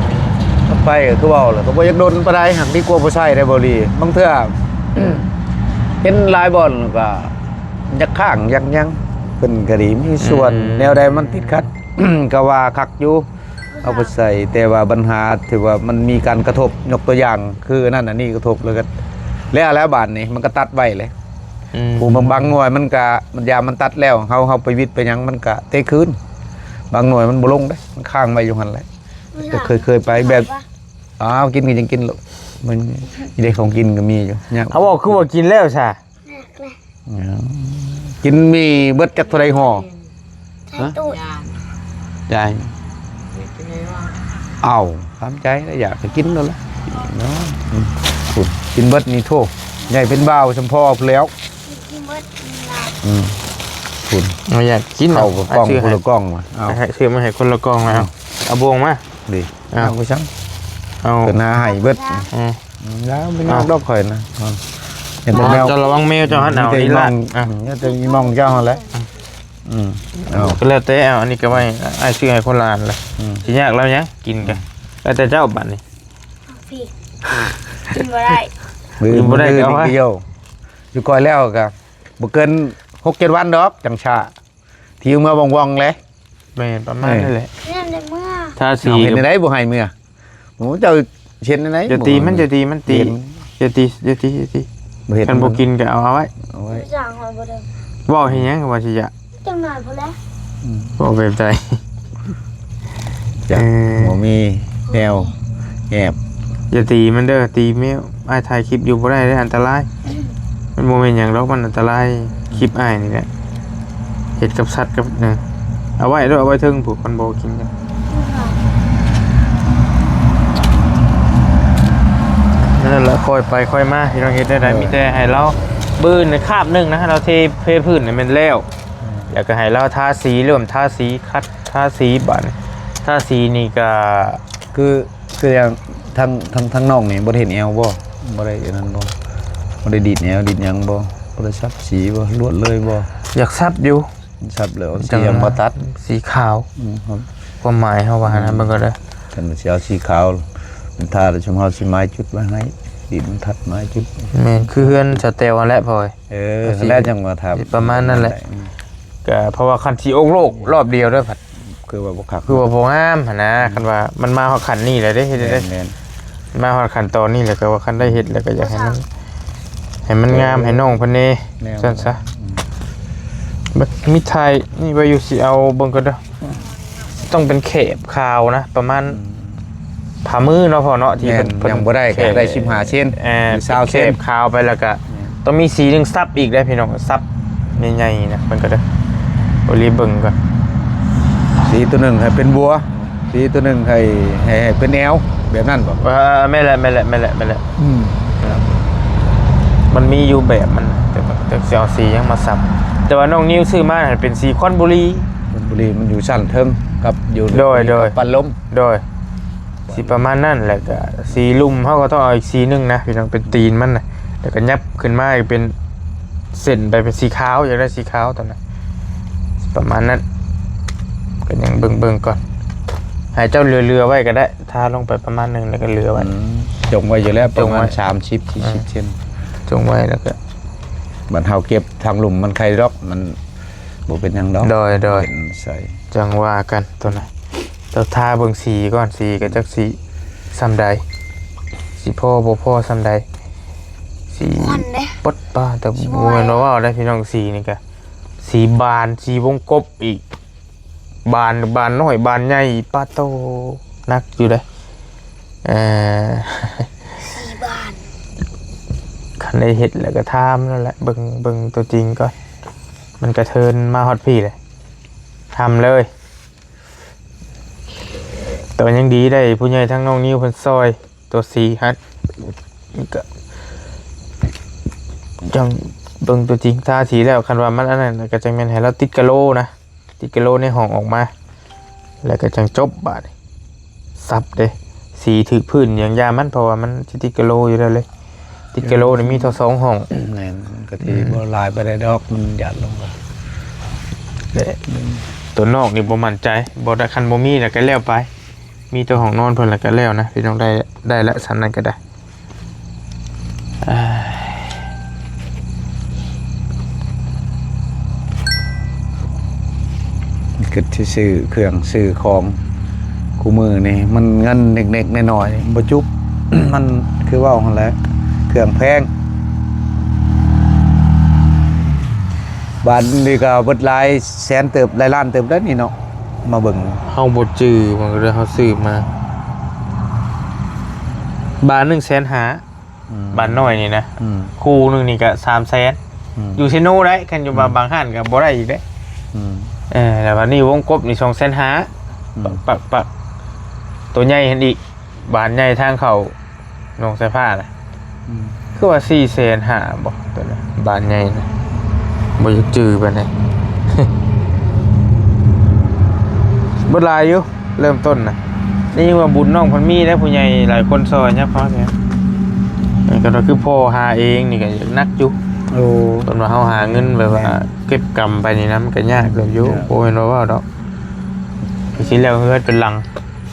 ຕັດໄຟກໍຄືເວົ້າແຫຼະ ກໍບໍ່ຢາກດົນປານໃດ ຫາກດີກວ່າບໍ່ໃຊ້ໄດ໋ ບໍ່ລີ ບາງເທື່ອ ເຫັນຫຼາຍບ່ອນກໍ ຢາກຄ້າງຢາກຫຍັງ ເພິ່ນກໍດີມີສ່ວນ ອືມ ແນວໃດມັນຕິດຂັດ ກໍວ່າຄັກຢູ່ ເອົາໄປໃສ່ ແຕ່ວ່າບັນຫາທີ່ວ່າມັນມີການກະທົບ ຍົກຕົວຢ່າງ ຄືອັນນັ້ນອັນນີ້ກະທົບ ແລ້ວກໍແລ້ວ ແລ້ວບາດນີ້ມັນກໍຕັດໄວ້ເລີຍ ອືມ ຜູ້ບາງ ບາງໜ່ວຍມັນກໍ ມັນ ຢາມມັນຕັດແລ້ວ ເຮົາ ເຮົາໄປຫວິດໄປຫຍັງ ມັນກໍເຕະຄືນ ບາງໜ່ວຍມັນບໍ່ລົງເດ້ ມັນຄ້າງໄວ້ຢູ່ຫັ້ນແຫຼະ ແຕ່ເຄີຍ ເຄີຍໄປແບບ ອ້າວ ກິນກໍຍັງກິນໂລດ ມັນຢູ່ໃນຂອງກິນກໍມີຢູ່ ຍາກ ເອົາ ເວົ້າຄືວ່າກິນແລ້ວຊະ ແມ່ນແຫຼະ ກິນໝີ່ເບິດຈັກເທົ່າໃດຫໍ່? ໃສ່ຕູ້ ຈ່າຍ ເອົາ ຕາມໃຈລະ ຢາກກໍກິນໂລດລະເນາະ ອືມ ພຸ້ນ ກິນເບິດນີ້ໂທ້ ໃຫຍ່ເປັນບ່າວສ່ຳພໍ່ພຸ້ນແລ້ວ ກິນເບິດນີ້ລະ ອືມ ພຸ້ນ ເອົາ ຢາກກິນ ເຂົ້າກໍກ່ອງ ເອົາ ຊື້ໃຫ້ ຄົນລະກ່ອງ ເອົາ ໃຫ້ ຊື້ມາໃຫ້ຄົນລະກ່ອງແລ້ວ ເອົາ ເອົາບ່ວງມາ ດີ ເອົາ ເອົາໄປຊັ້ນ ເອົາ ເພິ່ນຫາໃຫ້ເບິດ ອືມ ແລ້ວບໍ່ຍາກດອກຂ້ອຍນະ ເຫັນແຕ່ແມວ ເຈົ້າລະວັງແມວເຈົ້າຫັ້ນ ເອົານີ້ລະ ອືມ ແຕ່ອີ່ໝ່ອງເຈົ້າຫັ້ນແຫຼະ ອືມ ເອົາ ກໍແລ້ວແຕ່ ເອົາ ອັນນີ້ກໍໄວ້ ອ້າຍຊື້ໃຫ້ຄົນລະອັນລະ ອືມ ຊິຍາກແລ້ວຫຍັງ ກິນກໍ ອືມ ແລ້ວແຕ່ເຈົ້າບັດນີ້ ພີ່ ກິນບໍ່ໄດ້ ມື້ ກິນບໍ່ໄດ້ ມື້ ກໍເອົາໄວ້ ຢູ່ກ່ອຍແລ້ວກໍບໍ່ເກີນຫົກເຈັດວັນດອກ ຈັ່ງຊ້າ ທີ່ເມືອວ່ອງໆ ແຫຼະ ແມ່ນ ປະມານນັ້ນແຫຼະ ເອີ ນັ້ນແຫຼະເມືອ ທາສີ ເອົາ ເຮັດແນວໃດບໍ່ໃຫ້ເມືອ ໂອ້ ເຈົ້າເຮັດແນວໃດ ຢ່າຕີມັນ ບໍ່ໃຫ້ເມືອ ຢ່າຕີມັນ ຕີ ຢ່າຕີ ຢ່າຕີ ຢ່າຕີ ບໍ່ເຮັດ ຄັນບໍ່ກິນກໍເອົາ ເອົາໄວ້ ເອົາໄວ້ ເວົ້າໃຫ້ຫຍັງວ່າຊິຢາກ ຈັກໜ້ອຍພຸ້ນແຫຼະ ອືມ ເວົ້າແບບໃດ ຈະ ເອີ ບໍ່ມີແນວແຫບ ຢ່າຕີມັນເດີ ຕີແມວ ອ້າຍຖ່າຍຄລິບຢູ່ບໍ່ໄດ້ເດີ ອັນຕະລາຍ ມັນບໍ່ແມ່ນຫຍັງດອກ ມັນອັນຕະລາຍ ຄລິບອ້າຍນີ້ແຫຼະ ເຮັດກັບສັດກັບ ເອີ ເອົາໄວ້ໂລດ ເອົາໄວ້ເທິງພຸ້ນ ຄັນບໍ່ກິນ ນັ້ນລະ ຄ່ອຍໄປຄ່ອຍມາ ພີ່ນ້ອງ ເຮັດແນວໃດ ເອີ ມີແຕ່ໃຫ້ລາວ ມື້ອື່ນຄາບໜຶ່ງນະ ລາວເທ ເທພື້ນໃຫ້ແມ່ນແລ້ວ ອືມ ແລ້ວກໍໃຫ້ລາວທາສີ ເລີ່ມທາສີ ຂັດທາສີ ບາດນີ້ ທາສີນີ້ກໍ ຄື ຄືຢ່າງທາງ ທາງ ທາງນ້ອງນີ້ບໍ່ໄດ້ເຮັດແອວບໍ່? ບໍ່ໄດ້ອັນນັ້ນບໍ່? ບໍ່ໄດ້ດີດແອວດີດຫຍັງບໍ່? ບໍ່ໄດ້ສັບສີບໍ່? ລວດເລີຍບໍ່? ຢາກສັບຢູ່ ສັບແລ້ວສີຫຍັງມາຕັດ ສີຂາວ ອືມ ຄວາມໝາຍເຮົາວ່າຫັ້ນນະ ອືມ ເບິ່ງກໍໄດ້ ຄັນຊິເອົາສີຂາວ ມັນທາແລ້ວ ຊຸມເຮົາຊິໝາຍຈຸດໄວ້ໃຫ້ ດີດມັນທັດໝາຍຈຸດ ແມ່ນ ຄືເຮືອນສະແຕວຫັ້ນແຫຼະ ພໍ່ເອີຍ ເອີ ຫັ້ນແຫຼະ ຈັ່ງວ່າຖ້າ ປະມານນັ້ນແຫຼະ ອືມ ກໍເພາະວ່າຄັນຊິອອກໂລກລອບດຽວເດີ ຄືວ່າບໍ່ຄັກ ຄືວ່າບໍ່ງາມຫັ້ນນະ ອືມ ຄັນວ່າມັນມາຮອດຂັ້ນນີ້ແລ້ວເດ້ ເຮັດໄດ້ ແມ່ນໆ ມາຮອດຂັ້ນຕອນນີ້ແລ້ວ ກໍວ່າຄັນໄດ້ເຮັດແລ້ວ ກໍຢາກໃຫ້ມັນ ໃຫ້ມັນງາມ ເອີ ໃຫ້ນ້ອງເພິ່ນແດ່ ແນວ ຊັ້ນຊະ ອືມ ມີຖ່າຍນີ້ໄວ້ຢູ່ ຊິເອົາເບິ່ງກ່ອນເດີ ອືມ ຕ້ອງເປັນແຂບຂາວນະ ປະມານ ອືມ ຝ່າມືເນາະພໍ່ເນາະ ທີ່ເພິ່ນ ແມ່ນ ເພິ່ນ ຍັງບໍ່ໄດ້ ແຂບ ກໍໄດ້ສິບຫ້າເຊັນ ເອີ ຫຼື ຊາວເຊັນ ແຂບຂາວໄປ ແລ້ວກໍ ແມ່ນ ຕ້ອງມີສີໜຶ່ງສັບອີກເດ້ພີ່ນ້ອງ ສັບໃຫຍ່ໆນະ ເບິ່ງກ່ອນເດີ ໂອລີເບິ່ງກ່ອນ ສີຕົວໜຶ່ງໃຫ້ເປັນບົວ ສີຕົວໜຶ່ງໃຫ້ ໃຫ້ ໃຫ້ເປັນແອວ ແບບນັ້ນບໍ່? ເອີ ແມ່ນແຫຼະ ແມ່ນແຫຼະ ແມ່ນແຫຼະ ອືມ ມັນມີຢູ່ແບບມັນ ແຕ່ ແຕ່ຊິເອົາສີຫຍັງມາສັບ ແຕ່ວ່ານ້ອງນິວຊື້ມາຫັ້ນເປັນສີຄອນບຸລີ ຄອນບຸລີ ມັນຢູ່ຊັ້ນເທິງກັບຢູ່ ໂດຍ ໂດຍ ກັບປັນລົມ ໂດຍ ສີປະມານນັ້ນ ແລ້ວກະສີລຸ່ມ ເຮົາກໍຕ້ອງເອົາອີກສີໜຶ່ງນະ ພີ່ນ້ອງ ເປັນຕີນມັນນະ ແລ້ວກໍຫຍັບຂຶ້ນມາອີກເປັນເສັ້ນໄປເປັນສີຂາວ ຢາກໄດ້ສີຂາວຕອນນັ້ນ ປະມານນັ້ນ ກໍຍັງເບິ່ງໆກ່ອນ ໃຫ້ເຈົ້າເຫຼືອໆໄວ້ກໍໄດ້ ທາລົງໄປປະມານໜຶ່ງ ແລ້ວກໍເຫຼືອໄວ້ ອືມ ຈົ່ງໄວ້ຢູ່ແລ້ວ ຈົ່ງໄວ້ ປະມານສາມສິບ ສີ່ສິບເຊັນ ຈົ່ງໄວ້ ແລ້ວກໍ ບັດເຮົາເກັບທາງລຸ່ມມັນໄຄດອກ ມັນບໍ່ເປັນຫຍັງດອກ ໂດຍໆ ເປັນໃສ ຈັ່ງວ່າກັນໂຕນັ້ນ ເຈົ້າທາເບິ່ງສີກ່ອນ ສີກໍຈັກສີສ່ຳໃດ ຊິພໍບໍ່ພໍສ່ຳໃດ ສີ ຄວັນເດ້ ປົດປາ ແຕ່ ຊິບໍ່ ບໍ່ແມ່ນວ່າເວົ້າໄດ້ພີ່ນ້ອງ ສີນີ້ກະ ສີບານ ສີວົງກົບອີກ ບານ ບານນ້ອຍ ບານໃຫຍ່ ປາໂຕ ໜັກຢູ່ເດ້ ເອີ ສີ່ບານ ຄັນໄດ້ເຮັດແລ້ວກໍທາມນັ້ນແຫຼະ ເບິ່ງ ເບິ່ງຕົວຈິງກ່ອນ ມັນກະເທີນມາຮອດພີ້ເລີຍ ທຳເລີຍ ແຕ່ວ່າຍັງດີໄດ້ຜູ້ໃຫຍ່ທາງນ້ອງນິວເພິ່ນຊ່ອຍ ຕົວສີຫັ້ນ ກະ ຈັ່ງເບິ່ງຕົວຈິງ ທາສີແລ້ວ ຄັນວ່າມັນອັນນັ້ນ ກໍຈັ່ງແມ່ນໃຫ້ລາວຕິດກະໂລນະ ຕິດກະໂລໃນຫ້ອງອອກມາ ແລ້ວກໍຈັ່ງຈົບບາດນີ້ ສັບເດ້ ສີຖືກພື້ນຫຍັງຢ່າມັນ ເພາະວ່າມັນຊິຕິດກະໂລຢູ່ແລ້ວເລີຍ ຕິດກະໂລນີ້ມີເທົ່າສອງຫ້ອງ ແມ່ນ ມັນກໍທີ່ ອືມ ບໍ່ຫຼາຍປານໃດດອກ ມັນຫຍາດລົງ ແລະ ຕົວນອກນີ້ບໍ່ໝັ້ນໃຈ ບໍ່ໄດ້ ຄັນບໍ່ມີແລ້ວກໍແລ້ວໄປ ມີແຕ່ຫ້ອງນອນເພິ່ນລະກະແລ້ວນະ ພີ່ນ້ອງ ໄດ້ ໄດ້ລະສ່ຳນັ້ນກະໄດ້ ອ່າ ຄິດຊິຊື້ເຄື່ອງຊື້ຂອງ ຄູ່ມື້ນີ້ມັນເງິນເລັກໆນ້ອຍໆບໍ່ຈຸບ ມັນຄືເວົ້າຫັ້ນແຫຼະ ເຄື່ອງແພງ ບາດນີ້ກໍເບິດຫຼາຍແສນເຕີບ ຫຼາຍລ້ານເຕີບແລ້ວນີ້ເນາະ ມາເບິ່ງ ເຮົາບໍ່ຈື່ ມັນກໍເລີຍເຮົາຊື້ມາ ບາດໜຶ່ງແສນຫ້າ ອືມ ບາດນ້ອຍນີ້ນະ ອືມ ຄູ່ໜຶ່ງນີ້ກໍສາມແສນ ອືມ ຢູ່ເຊໂນໄດ້ ຄັນຢູ່ ອືມ ບາງ ບາງຮ້ານກໍບໍ່ໄດ້ອີກເດ້ ອືມ ເອີ ແລ້ວບາດນີ້ວົງກົບນີ້ສອງແສນຫ້າ ອືມ ປັກໆ ໂຕໃຫຍ່ຫັ້ນອີກ ບານໃຫຍ່ທາງເຂົ້າໜອງສາຍຟ້ານະ ອືມ ຄືວ່າສີ່ແສນຫ້າບໍ ໂຕນັ້ນ ບານໃຫຍ່ນະ ບໍ່ຢາກຈື່ປານໃດ ເບິດຫຼາຍຢູ່ ເລີ່ມຕົ້ນນະ ໄດ້ຍິນວ່າບຸນນ້ອງເພິ່ນມີໄດ໋ ຜູ້ໃຫຍ່ຫຼາຍຄົນຊ່ອຍ ຍັບເຂົ້າແທ້ ເອີ ກໍຄືພໍ່ຫາເອງນີ້ກໍໜັກຢູ່ ໂອ້ ເພິ່ນວ່າເຮົາຫາເງິນແບບວ່າ ແມ່ນ ເກັບກຳໄປນີ້ນະ ມັນກໍຍາກເຕີບຢູ່ ຍາກ ບໍ່ແມ່ນວ່າເວົ້າດອກ ກໍຊິແລ້ວເຮືອນເປັນຫຼັງ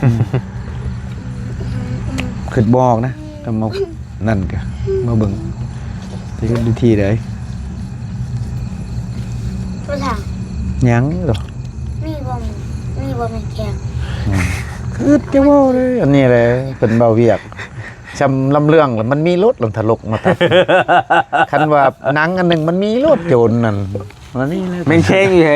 ອືມ ຄິດບໍ່ອອກນະ ກໍມາ ນັ້ນກະມາເບິ່ງ ຊິເຮັດວິທີໃດ ບໍ່ຖາມ ຍັງດອກ ມີບໍ່ ມີບໍ່ແມ່ນແຂງ ອືມ ຄືຈະເວົ້າເລີຍ ອັນນີ້ແຫຼະ ເພິ່ນເວົ້າວຽກ ຊ່ຳລຳເລື່ອງລະ ມັນມີໂລດ ລຳທະລົກມາຕັດ ຄັນວ່າໜັງອັນໜຶ່ງ ມັນມີໂລດ ໂຈນນັ້ນ ອັນນີ້ແຫຼະ ແມ່ນແຂງຢູ່ໃສ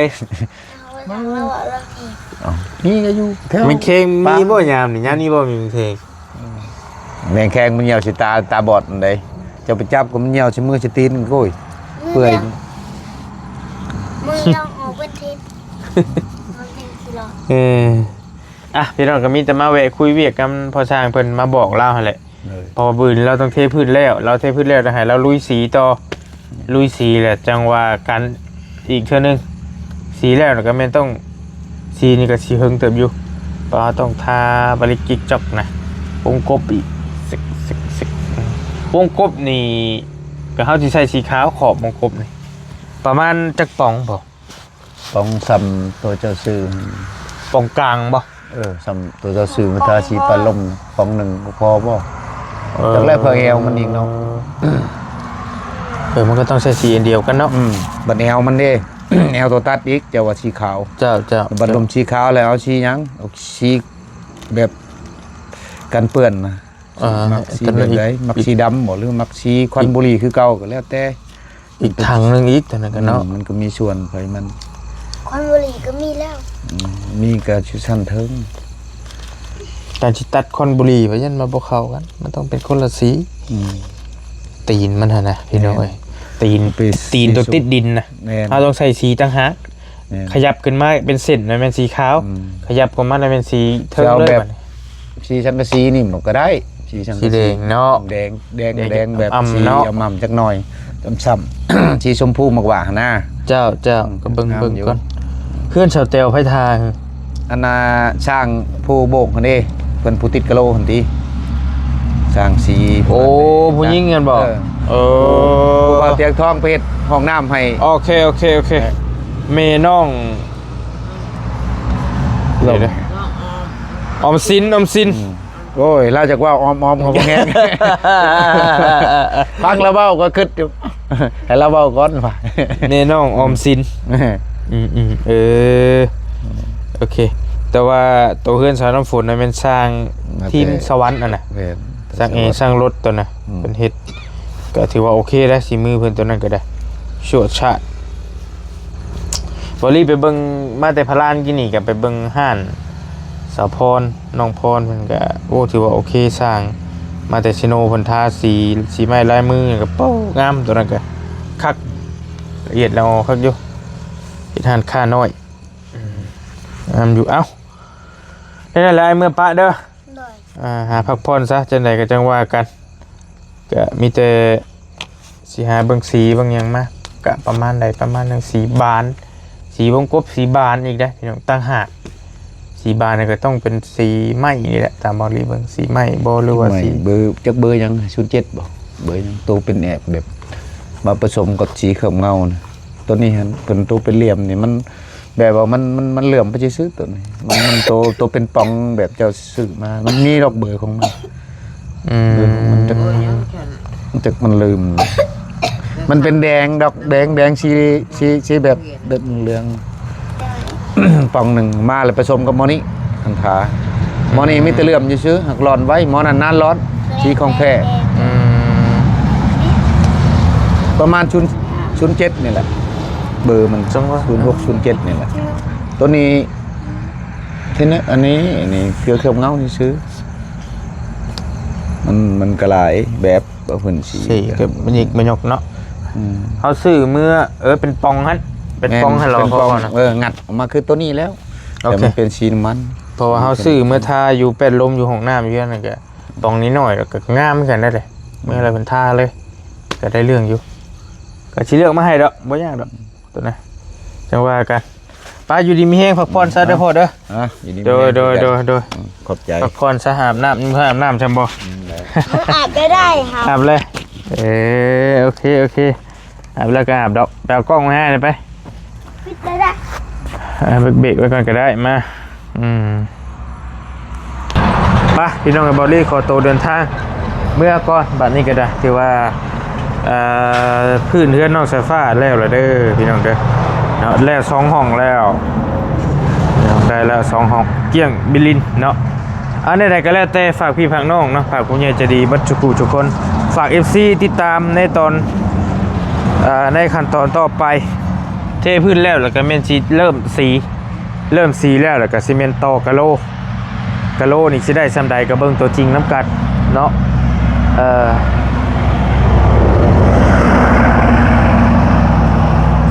ເອົາ ມີກໍຢູ່ແຖວ ແມ່ນແຂງມີບໍ່ຍາມນີ້ ຍາມນີ້ບໍ່ມີແຂງ ແມ່ນແຂງມັນຍ່ຽວຊິຕາ ຕາບອດອັນໃດ ເຈົ້າໄປຈັບກໍມັນຍ່ຽວຊິມືຊິຕີນ ໂອ້ຍ ເປື່ອຍ ມືລອງອອກເປັນທິດ ມັນເປັນຂີ້ຫຼອກ ເອີ ອ່ະ ພີ່ນ້ອງ ກໍມີແຕ່ມາແວະຄຸຍວຽກກັບພໍ່ຊ່າງເພິ່ນ ມາບອກລາວຫັ້ນແຫຼະ ເອີ ເພາະວ່າມື້ອື່ນລາວຕ້ອງເທພື້ນແລ້ວ ລາວເທພື້ນແລ້ວ ຕ້ອງໃຫ້ລາວລຸຍສີຕໍ່ ລຸຍສີແຫຼະ ຈັ່ງວ່າກັນອີກເທື່ອໜຶ່ງ ສີແລ້ວກໍແມ່ນຕ້ອງ ສີນີ້ກໍຊິເຫິງເຕີບຢູ່ ເພາະວ່າຕ້ອງທາບາລິກຈິກຈອກນະ ວົງກົບອີກ ວົງກົບນີ້ ກໍເຮົາຊິໃສ່ສີຂາວຂອບວົງກົບນີ້ ປະມານຈັກປ່ອງພໍ? ປ່ອງສ່ຳໂຕເຈົ້າຊື້ ປ່ອງກາງບໍ່? ເອີ ສ່ຳໂຕເຈົ້າຊື້ ມັນທາສີປາລົມປ່ອງໜຶ່ງບໍ່ພໍບໍ່? ເອີ ຈັກແລ້ວເພື່ອແອວມັນອີກເນາະ ເອີ ມັນກໍຕ້ອງໃຊ້ສີອັນດຽວກັນເນາະ ອືມ ບັດແອວມັນເດ້ ແອວໂຕຕັດອີກ ເຈົ້າວ່າສີຂາວ ເຈົ້າໆ ບັດລົມສີຂາວແລ້ວເອົາສີຫຍັງ? ເອົາສີແບບກັນເປື້ອນນະ ອ່າ ມັກສີແບບໃດ? ມັກສີດຳບໍ່ ຫຼືມັກສີຄວັນບຸຫຼີຄືເກົ່າ ກໍແລ້ວແຕ່ ອີກຖັງໜຶ່ງອີກ ຕົວນັ້ນກໍເນາະ ອືມ ມັນກໍມີສ່ວນໄປມັນ ຄວັນບຸຫຼີກໍມີແລ້ວ ອືມ ມີກໍຢູ່ຊັ້ນເທິງ ການຊິຕັດຄວັນບຸຫຼີວ່າ ຢ້ານວ່າບໍ່ເຂົ້າກັນ ມັນຕ້ອງເປັນຄົນລະສີ ອືມ ຕີນມັນຫັ້ນນະ ພີ່ນ້ອງເອີຍ ແມ່ນ ຕີນ ຕີນຕົວຕິດດິນນະ ແມ່ນ ເຮົາຕ້ອງໃສ່ສີຕ່າງຫາກ ແມ່ນ ຂະຫຍັບຂຶ້ນມາເປັນເສັ້ນນະແມ່ນສີຂາວ ອືມ ຂະຫຍັບຂຶ້ນມານະແມ່ນສີເທິງເລີຍ ແບບ ບັດນີ້ ສີສັງກະສີນີ້ມັນກໍໄດ້ ສີສັງກະສີ ສີແດງເນາະ ແດງ ແດງ ແດງ ແດງແບບ ອ່ຳໆ ສີ ເນາະ ອ່ຳໆຈັກໜ່ອຍ ຊ້ຳໆ ສີຊົມພູໝາກຫວ້າຫັ້ນນະ ເຈົ້າ ເຈົ້າ ອືມ ກໍເບິ່ງ ງາມ ເບິ່ງ ຢູ່ ກ່ອນ ເຮືອນສາວແຕວໃຜທາ? ອັນນ່າ ຊ່າງຜູ້ໂບກຫັ້ນເດ້ ເພິ່ນຜູ້ຕິດກະໂຫຼຫັ້ນຕິ ຊ່າງສີ ໂອ້ ຜູ້ຍິງຫັ້ນບໍ? ເອີ ໂອ້ ຜູ້ບ່າວທຽງທອງໄປເຮັດຫ້ອງນ້ຳໃຫ້. ໂອເຄ ໂອເຄ ໂອເຄ. ແມ່ນ້ອງ ເອີ ດຽວ ອອມສິນ ອອມສິນ. ອືມ ໂອ້ຍ ລາວຈັກເວົ້າອອມໆ ເຂົາບໍ່ແຮງ. ຟັງລາວເວົ້າກໍຄິດຢູ່ ໃຫ້ລາວເວົ້າກ່ອນວ່າ ແມ່ນ້ອງອອມສິນ. ອືມໆ ເອີ ໂອເຄ. ແຕ່ວ່າໂຕເຮືອນສາວນ້ຳຝົນນະແມ່ນສ້າງ ມາແຕ່ ທີມສະຫວັນຫັ້ນນະ ແມ່ນ ສ້າງແອ ແຕ່ສະຫວັນ ສ້າງລົດຕົວນະ ອືມ ເພິ່ນເຮັດ ກໍຖືວ່າໂອເຄໄດ໋ ສີມືເພິ່ນຕົວນັ້ນກໍໄດ້ ຊົ່ວຊາດ. ບໍ່ລີໄປເບິ່ງມາແຕ່ພະລານກີ້ນີ້ ກໍໄປເບິ່ງຮ້ານສາວພອນ ນ້ອງພອນເພິ່ນກໍ ໂອ້ ຖືວ່າໂອເຄ ຊ່າງມາແຕ່ເຊໂນ ເພິ່ນທາສີ ສີໄມ້ລາຍມືກໍ ໂປ້ ງາມ ຕົວນັ້ນກໍຄັກ ລະອຽດລະອໍຄັກຢູ່ ເຮັດຮ້ານຄ້ານ້ອຍ ອືມ ງາມຢູ່. ເອົ້າ ໄດ້ແລ້ວ ອ້າຍເມືອປະເດີ. ໂດຍ ອ່າ ຫາພັກຜ່ອນຊະ ຈັ່ງໃດກໍຈັ່ງວ່າກັນ ກະມີແຕ່ຊິຫາເບິ່ງສີເບິ່ງຫຍັງມາ ກະປະມານໃດປະມານໜຶ່ງ ສີບານ ສີວົງກົບ ສີບານອີກເດ້ພີ່ນ້ອງ ຕ່າງຫາກ. ສີບານນີ້ກໍຕ້ອງເປັນສີໄມ້ນີ້ແຫຼະ ຕາມເບົາລີເບິ່ງ ສີໄມ້ບໍ່ ຫຼືວ່າສີ ສີໄມ້ ເບີ ຈັກເບີຫຍັງ ສູນເຈັດ ບໍ່ ເບີຫຍັງ ໂຕເປັນແອບ ແບບມາປະສົມກັບສີເຄື່ອງເງົານະ. ໂຕນີ້ຫັ້ນ ເປັນໂຕເປັນຫຼ່ຽມນີ້ ມັນ ແບບວ່າມັນ ມັນ ມັນເຫຼື້ອມໄປຊື່ໆ ໂຕນີ້ ມັນ ມັນໂຕ ໂຕເປັນປ່ອງແບບເຈົ້າຊື້ມາ ມັນມີດອກເບີຂອງມັນ. ອືມ ເບີຂອງມັນຈັກ ມັນຈັກ ມັນລືມ ມັນເປັນແດງດອກ ແດງ ແດງ ສີ ສີ ສີແບບ ແບບເຫຼືອງ ປ່ອງໜຶ່ງມາແລ້ວປະສົມກັບໝໍນີ້ ຄັນທາ ໝໍນີ້ມີແຕ່ເຫຼື້ອມຊື່ໆ ຫາກຫຼອນໄວ ໝໍນັ້ນນານຫຼອນ ສີຂອງແທ້. ອືມ ປະມານສູນ ສູນເຈັດນີ້ແຫຼະ ເບີມັນ ຈັງຫວະ ສູນຫົກ ສູນເຈັດນີ້ແຫຼະ. ໂຕນີ້ ທີ່ນີ້ ອັນນີ້ ອັນນີ້ເກືອເຄື່ອບເງົາຊື່ໆ ມັນ ມັນກໍຫຼາຍແບບວ່າເພິ່ນຊິ ສີກໍມາຍິກມາຍົກເນາະ. ອືມ ເຮົາຊື້ເມື່ອ ເອີ ເປັນປ່ອງຫັ້ນ ເປັນປ່ອງຫັ້ນເນາະ ເອີ ງັດອອກມາຄືໂຕນີ້ແລ້ວ ໂອເຄ ແຕ່ມັນເປັນສີນ້ຳມັນ ເພາະວ່າເຮົາຊື້ເມື່ອທາຢູ່ແປ້ນລົມຢູ່ຫ້ອງນ້ຳຢູ່ນັ້ນກໍ ປ່ອງນີ້ໜ້ອຍ ແລ້ວກໍງາມຄືກັນໄດ໋ ເມື່ອລະເພິ່ນທາເລີຍ ກໍໄດ້ເລື່ອງຢູ່ ກໍຊິເລືອກມາໃຫ້ດອກ ບໍ່ຍາກດອກ ຕົວນັ້ນ ຈັ່ງວ່າກັນ. ໄປ ຢູ່ດີມີແຮງ ພັກຜ່ອນຊະເດີພໍ່ເດີ. ອ່າ ຢູ່ດີມີແຮງ ໂດຍ ໂດຍ ໂດຍ ໂດຍ ອືມ ຂອບໃຈ ພັກຜ່ອນຊະ ອາບນ້ຳ ຍັງບໍ່ອາບນ້ຳຊ້ຳບໍ່? ອືມ ໄດ້ ອາບກໍໄດ້ ອາບເລີຍ. ເອີ ໂອເຄ ໂອເຄ ອາບແລ້ວກໍອາບດອກ ໄປເອົາກ້ອງມາໃຫ້ໄປ ປິດໄດ້ ເອີ ເບຣກໄວ້ກ່ອນກໍໄດ້ ມາ ອືມ ໄປ ພີ່ນ້ອງ ເບົາລີຂໍໂຕເດີນທາງເມືອກ່ອນ ບັດນີ້ກໍໄດ້ ຖືວ່າ ເອີ ພື້ນເຮືອນນ້ອງສາຍຟ້າແລ້ວລະເດີ ພີ່ນ້ອງເດີເນາະ ແລ້ວສອງຫ້ອງແລ້ວ ໄດ້ແລ້ວສອງຫ້ອງ ກ້ຽງບິລິນເນາະ. ອັນໃດໆກໍແລ້ວແຕ່ ຝາກພີ່ຝາກນ້ອງເນາະ ຝາກຜູ້ໃຫຍ່ໃຈດີເບິດທຸກຜູ້ທຸກຄົນ ຝາກເອັຟຊີຕິດຕາມໃນຕອນ ເອີ ໃນຂັ້ນຕອນຕໍ່ໄປ. ເທພື້ນແລ້ວ ແລ້ວກໍແມ່ນຊິເລີ່ມສີ ເລີ່ມສີແລ້ວ ແລ້ວກໍຊິແມ່ນຕໍ່ກະໂລ ກະໂລນີ້ຊິໄດ້ສ່ຳໃດກໍເບິ່ງຕົວຈິງນຳກັນເນາະ. ເອີ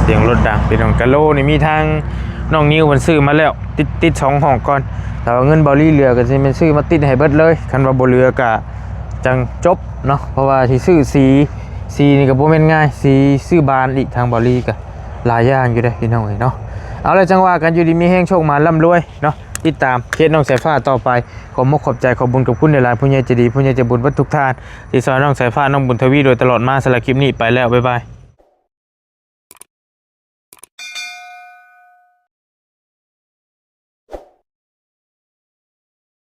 ສຽງລົດດັງ ພີ່ນ້ອງ ກະໂລນີ້ມີທາງນ້ອງນິວເພິ່ນຊື້ມາແລ້ວ ຕິດ ຕິດສອງຫ້ອງກ່ອນ ແຕ່ວ່າເງິນເບົາລີເຫຼືອກໍຊິແມ່ນຊື້ມາຕິດໃຫ້ເບິດເລີຍ ຄັນວ່າບໍ່ເຫຼືອກໍຈັ່ງຈົບເນາະ ເພາະວ່າຊິຊື້ສີ ສີນີ້ກໍບໍ່ແມ່ນງ່າຍ ສີ ຊື້ບານອີກ ທາງເບົາລີກໍ ຫຼາຍຢ່າງຢູ່ເດ້ພີ່ນ້ອງເອີຍເນາະ. ເອົາລະ ຈັ່ງວ່າກັນ ຢູ່ດີມີແຮງ ໂຊກໝານ ລ່ຳລວຍເນາະ ຕິດຕາມເຄສນ້ອງສາຍຟ້າຕໍ່ໄປ. ຂອບມຸກຂອບໃຈ ຂອບບຸນຂອບຄຸນຫຼາຍໆ ຜູ້ໃຫຍ່ໃຈດີ ຜູ້ໃຫຍ່ໃຈບຸນເບິດທຸກທ່ານ ທີ່ຊ່ອຍນ້ອງສາຍຟ້າ ນ້ອງບຸນທະວີ ໂດຍຕະຫຼອດມາ. ສຳລັບຄລິບນີ້ໄປແລ້ວ ບາຍບາຍ.